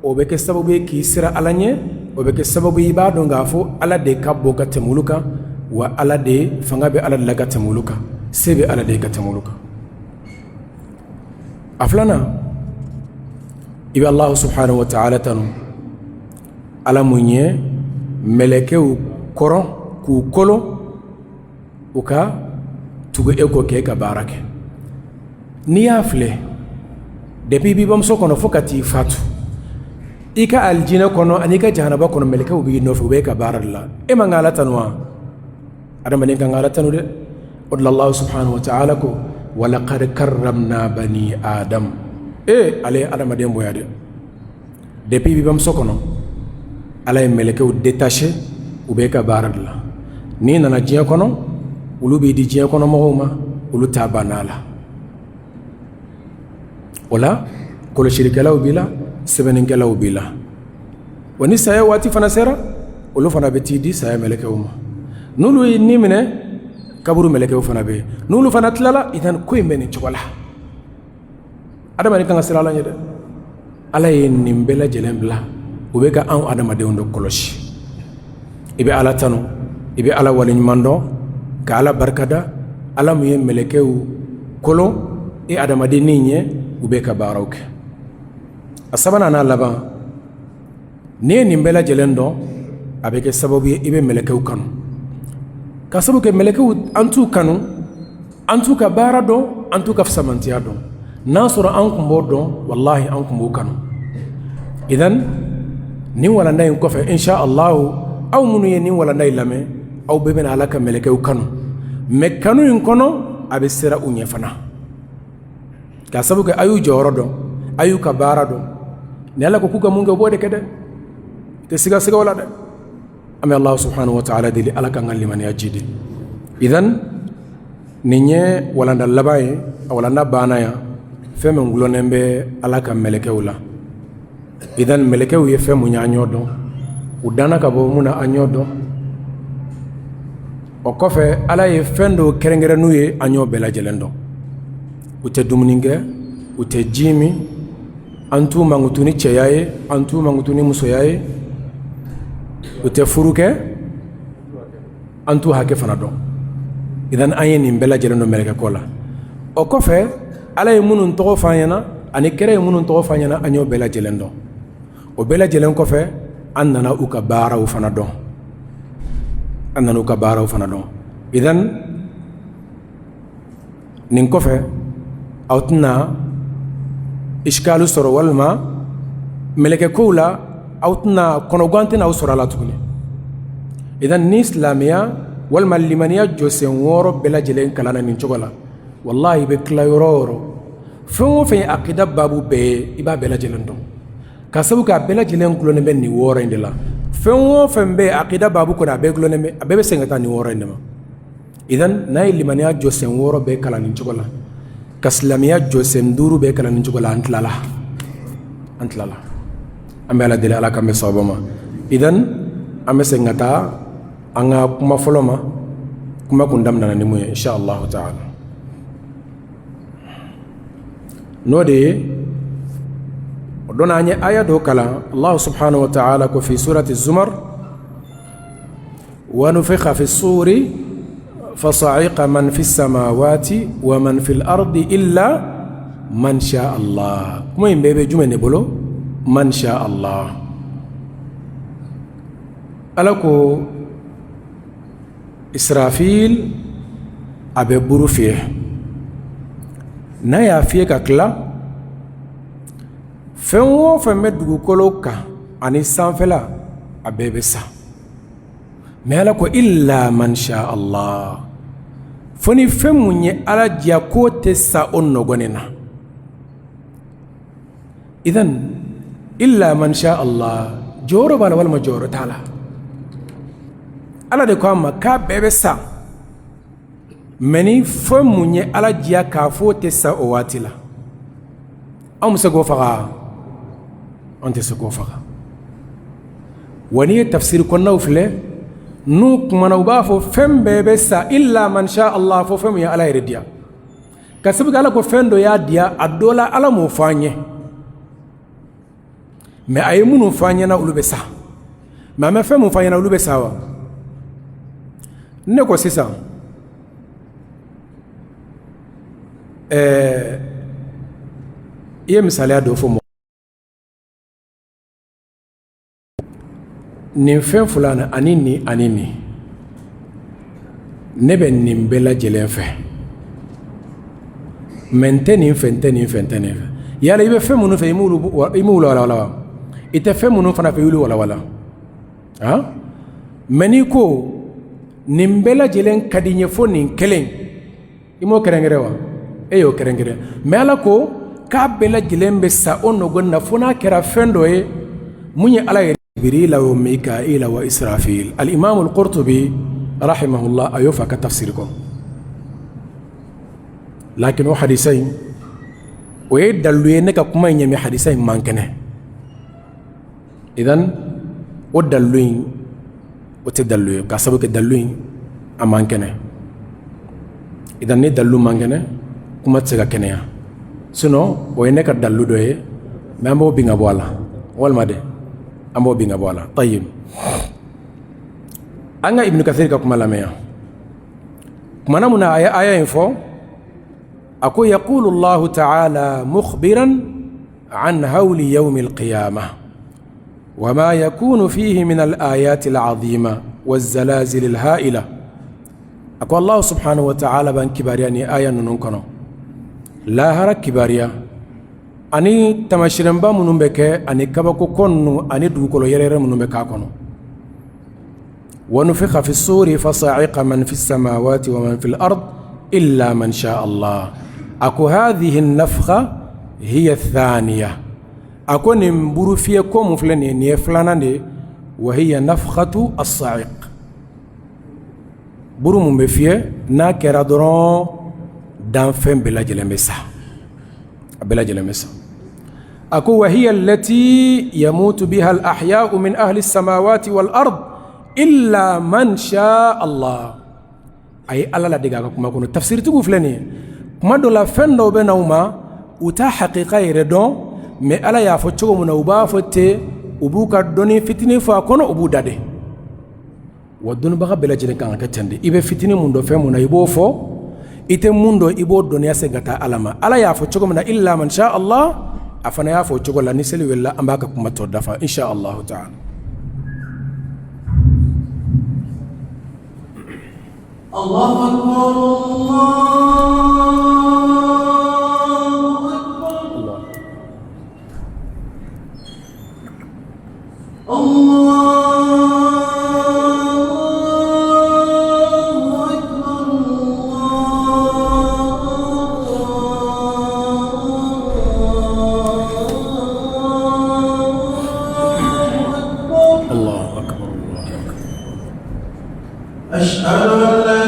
o bɛ kɛ sababu ye k'i siran Ala ɲɛ, o bɛ kɛ sababu ye i b'a dɔn k'a fɔ Ala de ka bon ka tɛmɛ olu kan, wa Ala de fanga bɛ Ala de la ka tɛmɛ olu kan, se bɛ Ala de ye ka tɛmɛ olu kan. A filanan, i bɛ Alahu subahanahu wa taala tanu, Ala mun ye mɛlɛkɛw kɔrɔn k'u kolon u ka tugu e kɔ k'e ka baara kɛ. N'i y'a filɛ, depuis i b'i bamuso kɔnɔ fo ka t'i fatu, i ka alijinɛ kɔnɔ ani i ka jahanaba kɔnɔ, mɛlɛkɛw b'i nɔfɛ, u b'e ka baara de la. E man ka Ala tanu wa? Adamaden kan ka Ala tanu dɛ. O de la Alahu subahanahu wa taala ko walakad karamna bani adam. E ale ye adamaden bonya dɛ. Depuis i b'i bamuso kɔnɔ, Ala ye mɛlɛkɛw détaché, u b'e ka baara de la. N'i nana diɲɛ kɔnɔ, olu b'i di diɲɛ kɔnɔ mɔgɔw ma, olu t'a banna la. O la kɔlɔsilikɛlaw b'i la, sɛbɛnnikɛlaw b'i la. Wa ni saya waati fana sera, olu fana bɛ t'i di saya mɛlɛkɛw ma. N'olu y'i ni minɛ, kaburu mɛlɛkɛw fana bɛ yen. N'olu fana tilala, i ko in bɛ nin cogo la. Adamaden kan ka siran Ala ɲɛ dɛ. Ala ye nin bɛɛ lajɛlen bila, u bɛ ka anw adamadenw de kɔlɔsi. I bɛ Ala tanu, i bɛ Ala waleɲuman dɔn, ka Ala barikada, Ala mun ye mɛlɛkɛw kolon e adamaden ni ɲɛ, u bɛ ka baaraw kɛ. A sabanan n'a laban, n'i ye nin bɛɛ lajɛlen dɔn, a bɛ kɛ sababu ye i bɛ mɛlɛkɛw kanu, ka sababu kɛ mɛlɛkɛw, an t'u kanu, an t'u ka baara dɔn, an t'u ka fisamantiya dɔn. N'a sɔrɔ an tun b'o dɔn, walahi an tun b'u kanu. Idan nin walanda in kɔfɛ, insha Allahu, aw minnu ye nin walanda in lamɛn, aw bɛɛ bɛna Ala ka mɛlɛkɛw kanu. Mais kanu in kɔnɔ, a bɛ siran u ɲɛ fana, ka sababu kɛ a y'u jɔyɔrɔ dɔn, a y'u ka baara dɔn. Ni Ala ko k'u ka mun kɛ, u b'o de kɛ dɛ, u tɛ sigasiga o la dɛ. An bɛ Alahu subahanahu wa taala deli, Ala k'an ka limaniya jidi. Idan nin ye walanda laban ye, a walanda banna yan. Fɛn min gulonnen bɛ Ala ka mɛlɛkɛw la, idan mɛlɛkɛw ye fɛn mun ye, an y'o dɔn. U danna ka bɔ mun na, an y'o dɔn. O kɔfɛ, Ala ye fɛn dɔw kɛrɛnkɛrɛn n'u ye, an y'o bɛɛ lajɛlen dɔn. U tɛ dumuni kɛ, u tɛ ji min, an t'u mankutu ni cɛya ye, an t'u mankutu ni musoya ye, u tɛ furu kɛ, an t'u hakɛ fana dɔn. Idan an ye nin bɛɛ lajɛlen dɔn mɛlɛkɛ ko la. O kɔfɛ, Ala ye minnu tɔgɔ fɔ an ɲɛna ani kira ye minnu tɔgɔ fɔ an ɲɛna, an y'o bɛɛ lajɛlen dɔn. O bɛɛ lajɛlen kɔfɛ, an nana u ka baaraw fana dɔn, an nana u ka baaraw fana dɔn. Idan nin kɔfɛ, aw tɛna iskalu sɔrɔ walima mɛlɛkɛ kow la, aw tɛna kɔnɔgan tɛna aw sɔrɔ a la tuguni. Idan ni silamɛya walima limaniya jɔsen 6 bɛɛ lajɛlen kalanna nin cogo la, walahi i bɛ tila yɔrɔ o yɔrɔ, fɛn o fɛn ye akida babu bɛɛ ye, i b'a bɛɛ lajɛlen dɔn, ka sabu kɛ a bɛɛ lajɛlen gulonnen bɛ nin 6 in de la. Fɛn o fɛn bɛ akida babu kɔnɔ, a bɛɛ gulonnen bɛ, a bɛɛ bɛ segin ka taa nin 6 in de ma. Idan n'a ye limaniya jɔsen 6 bɛɛ kalan nin cogo la, ka silamɛya jɔsen 5 bɛɛ kalan nin cogo la, an tilala, an tilala. An bɛ Ala deli, Ala k'an bɛn sawaba ma. Idan an bɛ segin ka taa an ka kuma fɔlɔ ma, kuma kun daminɛna ni mun ye, insha Allahu taala, n'o de ye o don an ye aya dɔ kalan. Allah subhanahu wa ta'ala ko fi surati Zumar: wa nufikha fi suri fasa'iqa man fi samawati wa man fil ardi illa man sha Allah. Kuma in bɛɛ bɛ jumɛn de bolo? Man sha Allah. Ala ko Israfil a bɛ buru fiyɛ. N'a y'a fiyɛ ka tila, fɛn o fɛn bɛ dugukolo kan ani sanfɛla, a bɛɛ bɛ sa. Mais Ala ko illa man sha Allah, fo ni fɛn mun ye Ala diya k'o tɛ sa o nɔgɔnin na. Idan illa man sha Allah, jɔyɔrɔ b'a la walima jɔyɔrɔ t'a la? Ala de ko a ma k'a bɛɛ bɛ sa. Mais ni fɛn mun ye Ala diya k'a fɔ o tɛ sa o waati la, anw bɛ se k'o faga? An tɛ se k'o faga. Wa n'i ye tafsiri kɔnɔnaw filɛ, n'u kumana, u b'a fɔ fɛn bɛɛ bɛ sa illa man sha Allah, fo fɛn min ye Ala yɛrɛ diya. Ka sabu kɛ Ala ko fɛn dɔ y'a diya, a dɔ la Ala m'o fɔ an ye. Mais a ye minnu fɔ an ɲɛna, olu bɛ sa. Mais a ma fɛn mun fɔ an ɲɛna, olu bɛ sa wa? Ne ko sisan, i ye misaliya dɔ fɔ mɔgɔ nin fɛn fila ani nin ani nin, ne bɛ nin bɛɛ lajɛlen fɛ, mais n tɛ nin fɛ, n tɛ nin fɛ, n tɛ nin fɛ. Yala i bɛ fɛn minnu fɛ, i m'olu walawala wa? I tɛ fɛn minnu fana fɛ, i y'olu walawala. Mais n'i ko nin bɛɛ lajɛlen ka di n ye fo nin kelen, i m'o kɛrɛnkɛrɛn wa? E y'o kɛrɛnkɛrɛn. Mais Ala ko k'a bɛɛ lajɛlen bɛ sa o nɔgɔn na, fo n'a kɛra fɛn dɔ ye mun ye Ala yɛrɛ. Jibrila wa Mikaila wa Israfil. Al-Imam al-Qurtubi rahimahullah a y'o fɔ a ka tafsiri kɔnɔ. Lakin o hadisa in, o ye dalilu ye ne ka kuma in ɲɛ, mais hadisa in man kɛnɛ. Idan o dalilu in, o tɛ dalilu ye, k'a sababu kɛ dalilu in a man kɛnɛ. Idan ni dalilu man kɛnɛ, kuma tɛ se ka kɛnɛya. Sinon o ye ne ka dalilu dɔ ye, mais an b'o bin ka bɔ a la, walima de an b'o bin ka bɔ a la. Tayyib, an ka Ibn Kathir ka kuma lamɛn yan. Kumana mun na a ye aya in fɔ, a ko yaqulu Allahu ta'ala mukhbiran an hawli yawmi al-qiyamah wa ma yakunu fihi min al-ayati al-azima waz-zalazil al-ha'ila. A ko Allah subhanahu wa ta'ala b'an kibaruya ni aya ninnu kɔnɔ, lahara kibaruya ani tamasiyɛnba minnu bɛ kɛ, ani kabako ko ninnu, ani dugukolo yɛrɛyɛrɛ minnu bɛ k'a kɔnɔ. Wa nufikha fi suri fasa'iqa man fi samawati wa man fil ard illa man sha Allah. A ko hadhihi nafkha hiya thaniya. A ko nin buru fiyɛ ko mun filɛ nin ye, nin ye filanan de ye. Wa hiya nafkhatu as-sa'iq. Buru mun bɛ fiyɛ, n'a kɛra dɔrɔn, danfɛn bɛɛ lajɛlen bɛ sa, a bɛɛ lajɛlen bɛ sa. A ko wa hiya allati yamutu biha al-ahya'u min ahli as-samawati wal ard illa man sha Allah. A ye Ala ladege a ka kuma kɔnɔ. Tafsiritigiw filɛ nin ye, kuma dɔ la fɛn dɔw bɛ na u ma, u t'a hakika yɛrɛ dɔn, mais Ala y'a fɔ cogo min na, u b'a fɔ ten, u b'u ka dɔnni fitinin fɔ a kɔnɔ, u b'u da de. Wa dɔnnibaga bɛɛ lajɛlen kan ka kɛ ten de. I bɛ fitinin mun dɔn fɛn mun na, i b'o fɔ. I tɛ mun dɔn, i b'o dɔnniya segin ka taa Ala ma. Ala y'a fɔ cogo min na, illa man sha Allah, a fana y'a fɔ o cogo la. Ni seli welela, an b'a ka kuma tɔ dafa insha Allah ta'ala. Allahu akbar, Allahu akbar. Allahu akbar, Allahu akbar. Ashhadu an la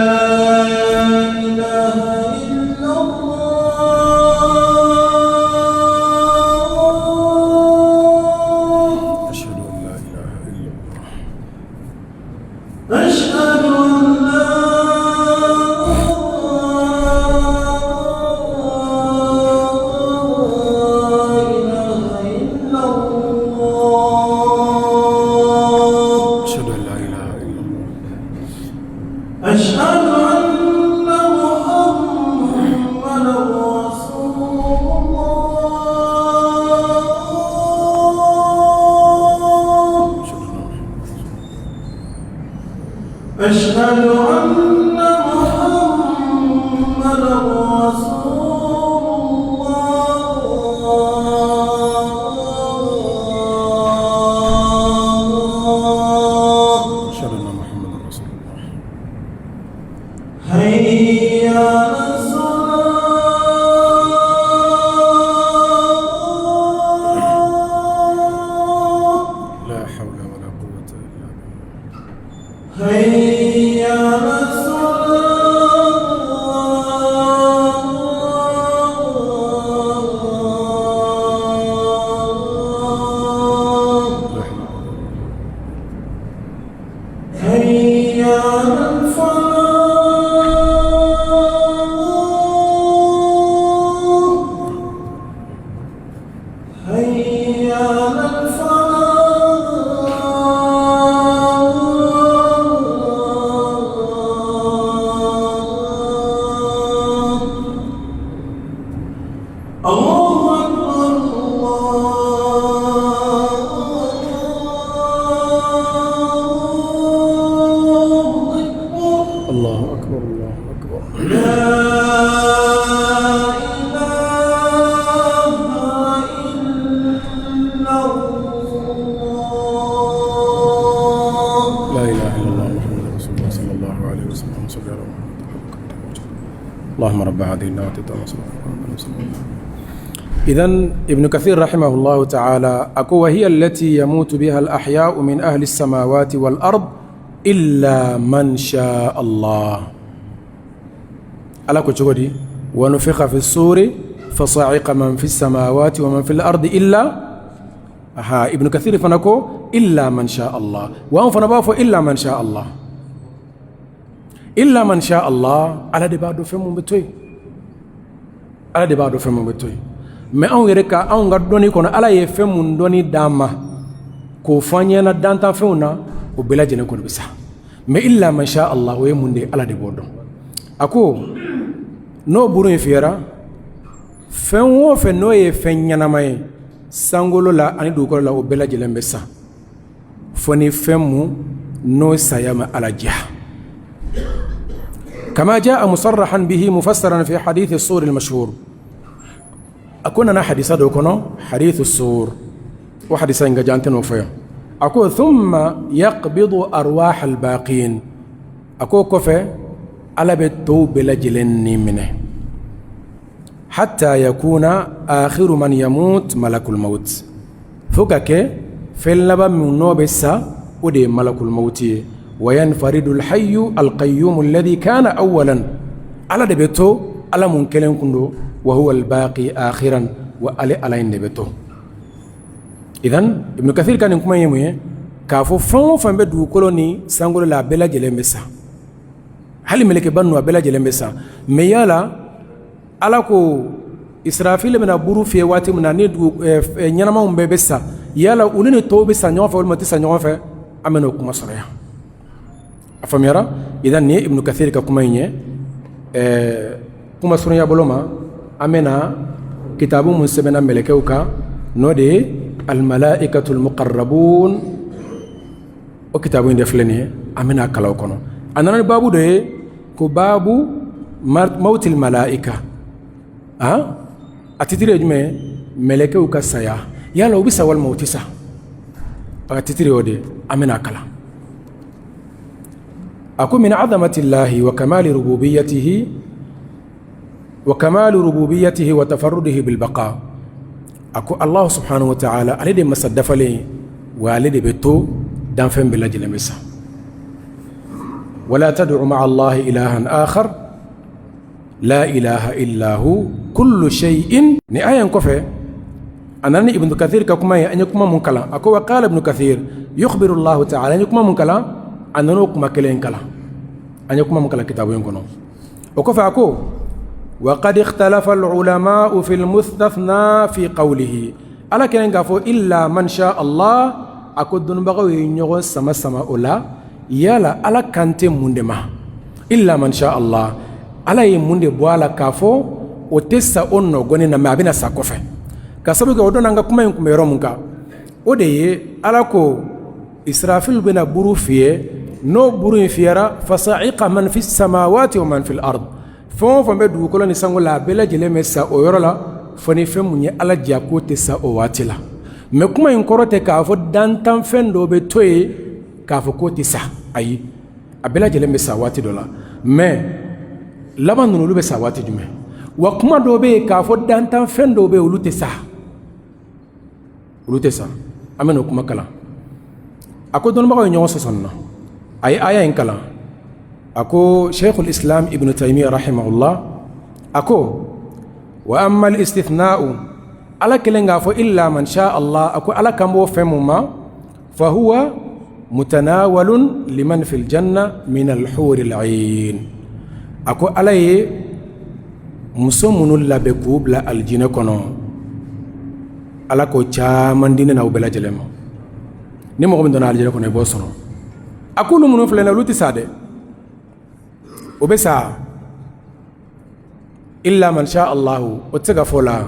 اللهم رب هذه الدعوة التامة. إذن ابن كثير رحمه الله تعالى أكو وهي التي يموت بها الأحياء من أهل السماوات والأرض إلا من شاء الله. Ala ko cogo di? ونفخ في الصور فصعق من في السماوات ومن في الأرض إلا aha. Ibn Kathir fana ko إلا من شاء الله. Wa an fana b'a fɔ إلا من شاء الله, إلا من شاء الله. Ala de b'a dɔn fɛn mun bɛ to yen, Ala de b'a dɔn fɛn mun bɛ to yen. Mais anw yɛrɛ ka anw ka dɔnni kɔnɔ, Ala ye fɛn mun dɔnni d'an ma k'o fɔ an ɲɛna dantanfɛnw na, o bɛɛ lajɛlen kɔni bɛ sa. Mais إلا من شاء الله, o ye mun de ye? Ala de b'o dɔn. A ko n'o buru in fiyɛra, fɛn o fɛn n'o ye fɛn ɲɛnama ye sankolo la ani dugukolo la, o bɛɛ lajɛlen bɛ sa, fo ni fɛn mun n'o saya ma Ala diya. كما جاء مصرحا به مفسرا في حديث الصور المشهور. A ko nana hadisa dɔ kɔnɔ, حديث الصور. O hadisa in ka jan, tɛ n'o fɔ yan. A ko ثم يقبض أرواح الباقين. A ko kɔfɛ, Ala bɛ tɔw bɛɛ lajɛlen ni minɛ حتى يكون آخر من يموت ملك الموت, fo ka kɛ fɛn laban min n'o bɛ sa, o de ye malakul mawti ye. وينفرد الحي القيوم الذي كان أولا. Ala de bɛ to, Ala mun kelen kun don. وهو الباقي آخرا. Wa ale Ala in de bɛ to. إذن Ibn Kathir ka nin kuma ye mun ye? K'a fɔ fɛn o fɛn bɛ dugukolo ni sankolo la, a bɛɛ lajɛlen bɛ sa, hali mɛlɛkɛba ninnu, a bɛɛ lajɛlen bɛ sa. Mais yala Ala ko Israfil bɛna buru fiyɛ waati min na, ni dugu ɲɛnamaw bɛɛ bɛ sa, yala olu ni tɔw bɛ sa ɲɔgɔn fɛ walima tɛ sa ɲɔgɔn fɛ? An bɛ n'o kuma sɔrɔ yan. A faamuyara? إذن nin ye Ibn Kathir ka kuma in ye. Kuma surunya bolo ma, an bɛna kitabu mun sɛbɛnna mɛlɛkɛw kan, n'o de ye الملائكة المقربون, o kitabu in de filɛ nin ye. An bɛna kalan o kɔnɔ. A nana ni baabu dɔ ye ko باب موت الملائكة. A titre ye jumɛn ye? Mɛlɛkɛw ka saya, yala u bɛ sa walima u tɛ sa? A ka titre y'o de ye. An bɛna kalan. A ko من عظمة الله وكمال ربوبيته وكمال ربوبيته وتفرده بالبقاء. A ko Allah سبحانه وتعالى, ale de masa dafalen ye, wa ale de bɛ to, danfɛn bɛɛ lajɛlen bɛ sa. ولا تدع مع الله إلها آخر لا إله إلا هو كل شيء. Ni aya in kɔfɛ, a nana ni Ibn Kathir ka kuma ye. An ye kuma mun kalan? A ko وقال ابن كثير يخبر الله تعالى. An ye kuma mun kalan, a nana o kuma kelen kalan. An ye kuma mun kalan kitabu in kɔnɔ, o kɔfɛ a ko وقد اختلف العلماء في المستثنى في قوله. Ala kelen k'a fɔ إلا من شاء الله, a ko dɔnnibagaw ye ɲɔgɔn sama sama o la. Yala Ala kan tɛ mun de ma? إلا من شاء الله, Ala ye mun de bɔ a la k'a fɔ o tɛ sa o nɔgɔni na, mais a bɛna sa kɔfɛ? Ka sababu kɛ o don, an ka kuma in tun bɛ yɔrɔ mun kan, o de ye Ala ko Israfil bɛna buru fiyɛ. N'o buru in fiyɛra, فصعق من في السماوات ومن في الأرض, fɛn o fɛn bɛ dugukolo ni sanko la, a bɛɛ lajɛlen bɛ sa o yɔrɔ la, fo ni fɛn mun ye Ala diya k'o tɛ sa o waati la. Mais kuma in kɔrɔ tɛ k'a fɔ dantanfɛn dɔ bɛ to yen k'a fɔ k'o tɛ sa. Ayi, a bɛɛ lajɛlen bɛ sa waati dɔ la, mais laban ninnu, olu bɛ sa waati jumɛn? Wa kuma dɔw bɛ yen k'a fɔ dantanfɛn dɔw bɛ yen, olu tɛ sa, olu tɛ sa. An bɛ n'o kuma kalan. A ko dɔnnibagaw ye ɲɔgɔn sɔsɔ nin na. A ye aya in kalan. A ko شيخ الإسلام Ibn Taymiyyah رحمه الله, a ko وأما الاستثناء, Ala kelen k'a fɔ إلا من شاء الله, a ko Ala kan b'o fɛn mun ma, فهو متناول لمن في الجنة من الحور العين. A ko Ala ye muso minnu labɛn k'u bila alijinɛ kɔnɔ, Ala ko caman di ne n'aw bɛɛ lajɛlen ma. Ni mɔgɔ min donna alijinɛ kɔnɔ, i b'o sɔrɔ. A k'olu minnu filɛ nin ye, olu tɛ sa dɛ, o bɛ sa. إلا من شاء الله, o tɛ se ka fɔ la.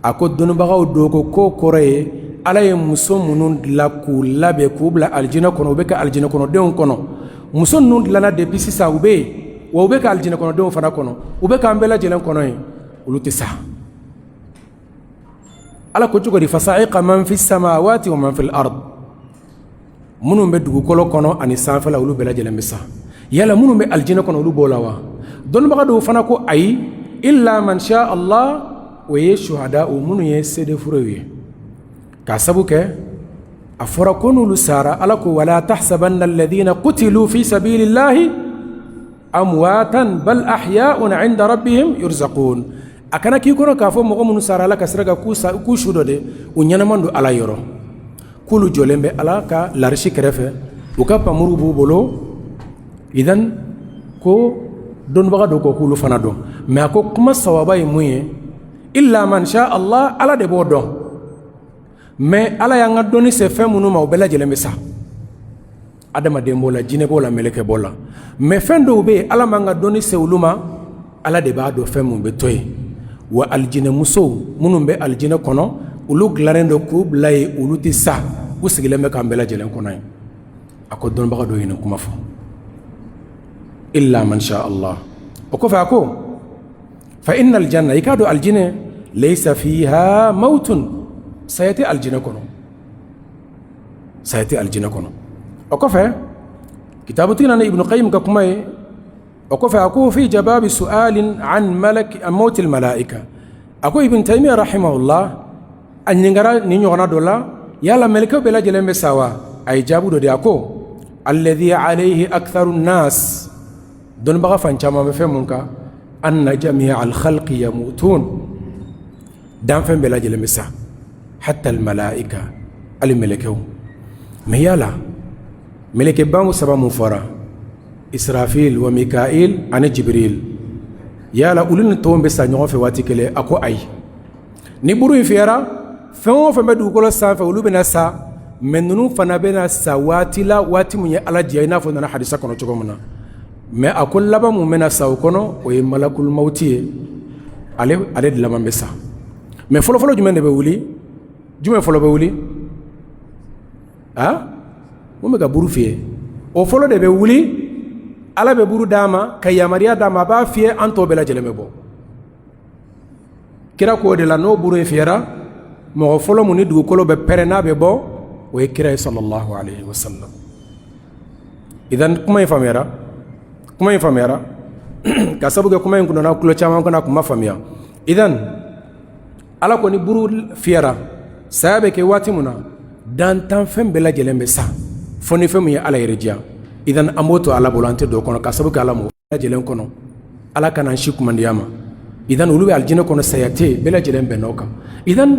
A ko dɔnnibagaw dɔw ko k'o kɔrɔ ye Ala ye muso minnu dilan k'u labɛn k'u bila alijinɛ kɔnɔ, u bɛ ka alijinɛ kɔnɔdenw kɔnɔ. Muso ninnu dilanna depuis sisan, u bɛ yen, wa u bɛ ka alijinɛ kɔnɔdenw fana kɔnɔ, u bɛ k'an bɛɛ lajɛlen kɔnɔ yen, olu tɛ sa. Ala ko cogo di? فصعق من في السماوات ومن في الأرض, minnu bɛ dugukolo kɔnɔ ani sanfɛla, olu bɛɛ lajɛlen bɛ sa. Yala minnu bɛ alijinɛ kɔnɔ, olu b'o la wa? Dɔnnibaga dɔw fana ko ayi, illa man sha Allah, o ye suhada o minnu ye seedefurew ye, k'a sabu kɛ a fɔra ko n'olu sara, Ala ko wala tahsabanna alladhina qutilu fi sabilillahi amwatan bal ahya'un 'inda rabbihim yurzaqun. A kana k'i kɔnɔ k'a fɔ mɔgɔ minnu sara Ala ka sira kan k'u su don dɛ, u ɲɛnaman don Ala yɔrɔ, k'olu jɔlen bɛ Ala ka larisi kɛrɛfɛ, u ka pamuru b'u bolo. Idan ko dɔnnibaga dɔw ko k'olu fana don, mais a ko kuma sawaba ye mun ye? Illa man sha Allah, Ala de b'o dɔn, mais Ala y'an ka dɔnni se fɛn minnu ma, o bɛɛ lajɛlen bɛ sa. Adamaden b'o la, jinɛ b'o la, mɛlɛkɛ b'o la, mais fɛn dɔw bɛ yen, Ala m'an ka dɔnni se olu ma, Ala de b'a dɔn fɛn mun bɛ to yen. Wa alijinɛmusow minnu bɛ alijinɛ kɔnɔ, olu dilannen don k'u bila yen, olu tɛ sa, u sigilen bɛ k'an bɛɛ lajɛlen kɔnɔ yen. A ko dɔnnibaga dɔw ye nin kuma fɔ, illa man sha Allah. O kɔfɛ a ko fa inna aljanna, i k'a dɔn alijinɛ, laysa fiha mawtun, saya tɛ alijinɛ kɔnɔ, saya tɛ alijinɛ kɔnɔ. O kɔfɛ kitabutigi nana Ibnu Qayyim ka kuma ye. O kɔfɛ a ko fi jawabi su'alin an malak mawtil malaika, a ko Ibn Taymiyyah rahimahullah a ɲininkara nin ɲɔgɔnna dɔ la, yala mɛlɛkɛw bɛɛ lajɛlen bɛ sa wa? A ye jaabi dɔ di, a ko alladhi alayhi aktharu nas, dɔnnibaga fan caman bɛ fɛn mun kan, anna jami'a al-khalqi yamutun, danfɛn bɛɛ lajɛlen bɛ sa, hatta al-malaika, hali mɛlɛkɛw. Mais yala mɛlɛkɛ ba saba mun fɔra, Israfil wa Mikail ani Jibril, yala olu ni tɔw bɛ sa ɲɔgɔn fɛ waati kelen? A ko ayi, ni buru in fiyɛra, fɛn o fɛn bɛ dugukolo sanfɛ, olu bɛna sa, mais ninnu fana bɛna sa waati la, waati mun ye Ala diya, i n'a fɔ nana hadisa kɔnɔ cogo min na. Mais a ko laban mun bɛna sa o kɔnɔ, o ye malakul mawti ye, ale de laban bɛ sa. Mais fɔlɔfɔlɔ jumɛn de bɛ wuli? Jumɛn fɔlɔ bɛ wuli? A mun bɛ ka buru fiyɛ, o fɔlɔ de bɛ wuli. Ala bɛ buru d'a ma ka yamaruya d'a ma, a b'a fiyɛ, an tɔw bɛɛ lajɛlen bɛ bɔ. Kira k'o de la, n'o buru in fiyɛra, mɔgɔ fɔlɔ mun ni dugukolo bɛ pɛrɛn n'a bɛ bɔ, o ye kira ye sallallahu alayhi wa sallam. Idan kuma in faamuyara, kuma in faamuyara, ka sabu kɛ kuma in kun donna tulo caman kɔnɔ, a kun ma faamuya. Idan Ala ko ni buru fiyɛra, saya bɛ kɛ waati min na, dantanfɛn bɛɛ lajɛlen bɛ sa, fo ni fɛn min ye Ala yɛrɛ diya. Idan an b'o to Ala bolo, an tɛ don o kɔnɔ, ka sabu kɛ Ala m'o lajɛlen kɔnɔ. Ala kana an si kumandiya ma. Idan olu bɛ alijinɛ kɔnɔ, saya tɛ yen, bɛɛ lajɛlen bɛnn'o kan. Idan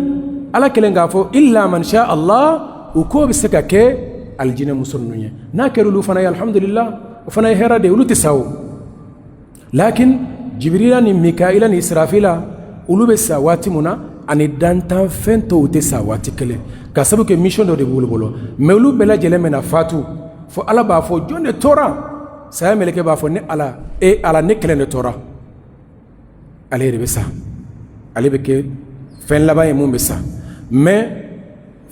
Ala kɛlen k'a fɔ illa man sha Allah, o ko bɛ se ka kɛ alijinɛ muso ninnu ye. N'a kɛra olu fana ye, alhamdulillah, o fana ye hɛrɛ de ye, olu tɛ sa o. Lakin Jibirila ni Mikaila ni Israfila, olu bɛ sa waati mun na, ani dantanfɛn tɔw tɛ sa waati kelen, ka sabu kɛ mission dɔ de b'olu bolo. Mais olu bɛɛ lajɛlen bɛna fatu, fo Ala b'a fɔ jɔn de tora? Saya mɛlɛkɛ b'a fɔ ne Ala, e Ala, ne kelen de tora. Ale yɛrɛ bɛ sa, ale bɛ kɛ fɛn laban ye mun bɛ sa. Mais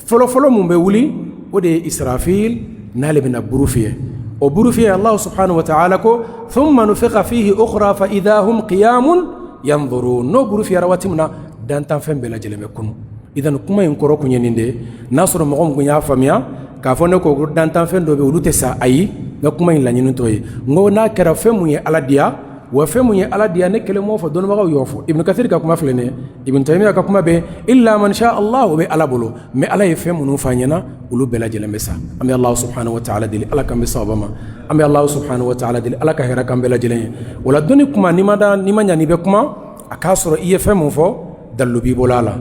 fɔlɔfɔlɔ mun bɛ wuli, o de ye Israfil, n'ale bɛna buru fiyɛ. O buru fiyɛ, Allah subhanahu wa ta'ala ko thumma nufikha fihi ukhra fa idha hum qiyamun yanzurun. N'o buru fiyɛra waati min na, dantanfɛn bɛɛ lajɛlen bɛ kunu. Idan kuma in kɔrɔ kun ye nin de ye. N'a sɔrɔ mɔgɔ min kun y'a faamuya k'a fɔ ne ko dantanfɛn dɔ bɛ olu tɛ sa, ayi, n ka kuma in laɲini t'o ye. N ko n'a kɛra fɛn mun ye Ala diya, wa fɛn mun ye Ala diya, ne kelen m'o fɔ, dɔnnibagaw y'o fɔ. Ibn Kathir ka kuma filɛ nin ye, Ibn Taymiyyah ka kuma bɛ illa man sha Allah, o bɛ Ala bolo. Mais Ala ye fɛn minnu f'a ɲɛna, olu bɛɛ lajɛlen bɛ sa. An bɛ Allah subhanahu wa ta'ala deli, Ala k'an bɛ sababa ma. An bɛ Allah subhanahu wa ta'ala deli, Ala ka hɛrɛ k'an bɛɛ lajɛlen ye. O la dɔnni kuma, n'i ma da, n'i ma ɲa, n'i bɛ kuma, a k'a sɔrɔ i ye fɛn mun fɔ, dalilu b'i bolo a la.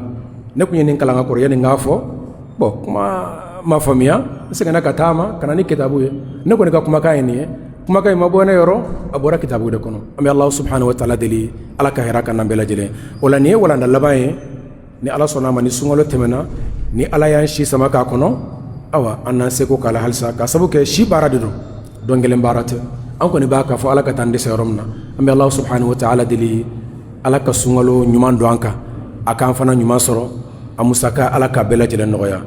Ne tun ye nin kalan ka kɔrɔ, yanni n k'a fɔ, bon, kuma ma faamuya, n seginna ka taa ma ka na ni kitabu ye. Ne kɔni ka kumakan ye nin ye, kumakan in ma bɔ ne yɔrɔ, a bɔra kitabu de kɔnɔ. An bɛ Allah subhanahu wa ta'ala deli, Ala ka hɛrɛ k'an bɛɛ lajɛlen. O la nin ye walanda laban ye. Ni Ala sɔnna a ma, ni sunkalo tɛmɛna, ni Ala y'an si sama k'a kɔnɔ, awa, an n'an seko k'a la halisa, ka sabu kɛ si baara de don, dɔn kelen baara tɛ. An kɔni b'a k'a fɔ Ala ka taa an dɛsɛ yɔrɔ min na. An bɛ Allah subhanahu wa ta'ala deli, Ala ka sunkalo ɲuman don an kan, a k'an fana ɲuman sɔrɔ a musaka, Ala ka bɛɛ lajɛlen nɔgɔya,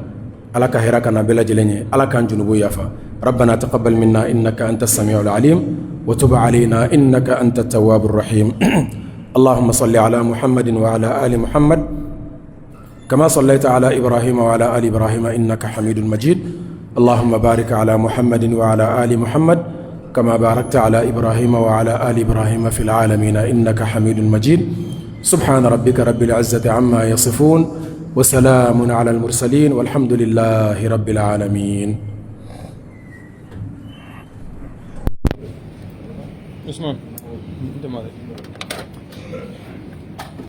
Ala ka hɛrɛ ka na bɛɛ lajɛlen ye, Ala k'an junubu yafa. ربنا تقبل منا إنك أنت السميع العليم وتب علينا إنك أنت التواب الرحيم. اللهم صل على محمد وعلى آل محمد كما صليت على إبراهيم وعلى آل إبراهيم إنك حميد مجيد. اللهم بارك على محمد وعلى آل محمد. كما باركت على إبراهيم وعلى آل إبراهيم في العالمين إنك حميد مجيد. سبحان ربك رب العزة عما يصفون وسلام على المرسلين والحمد لله رب العالمين. Ousmane, démarré.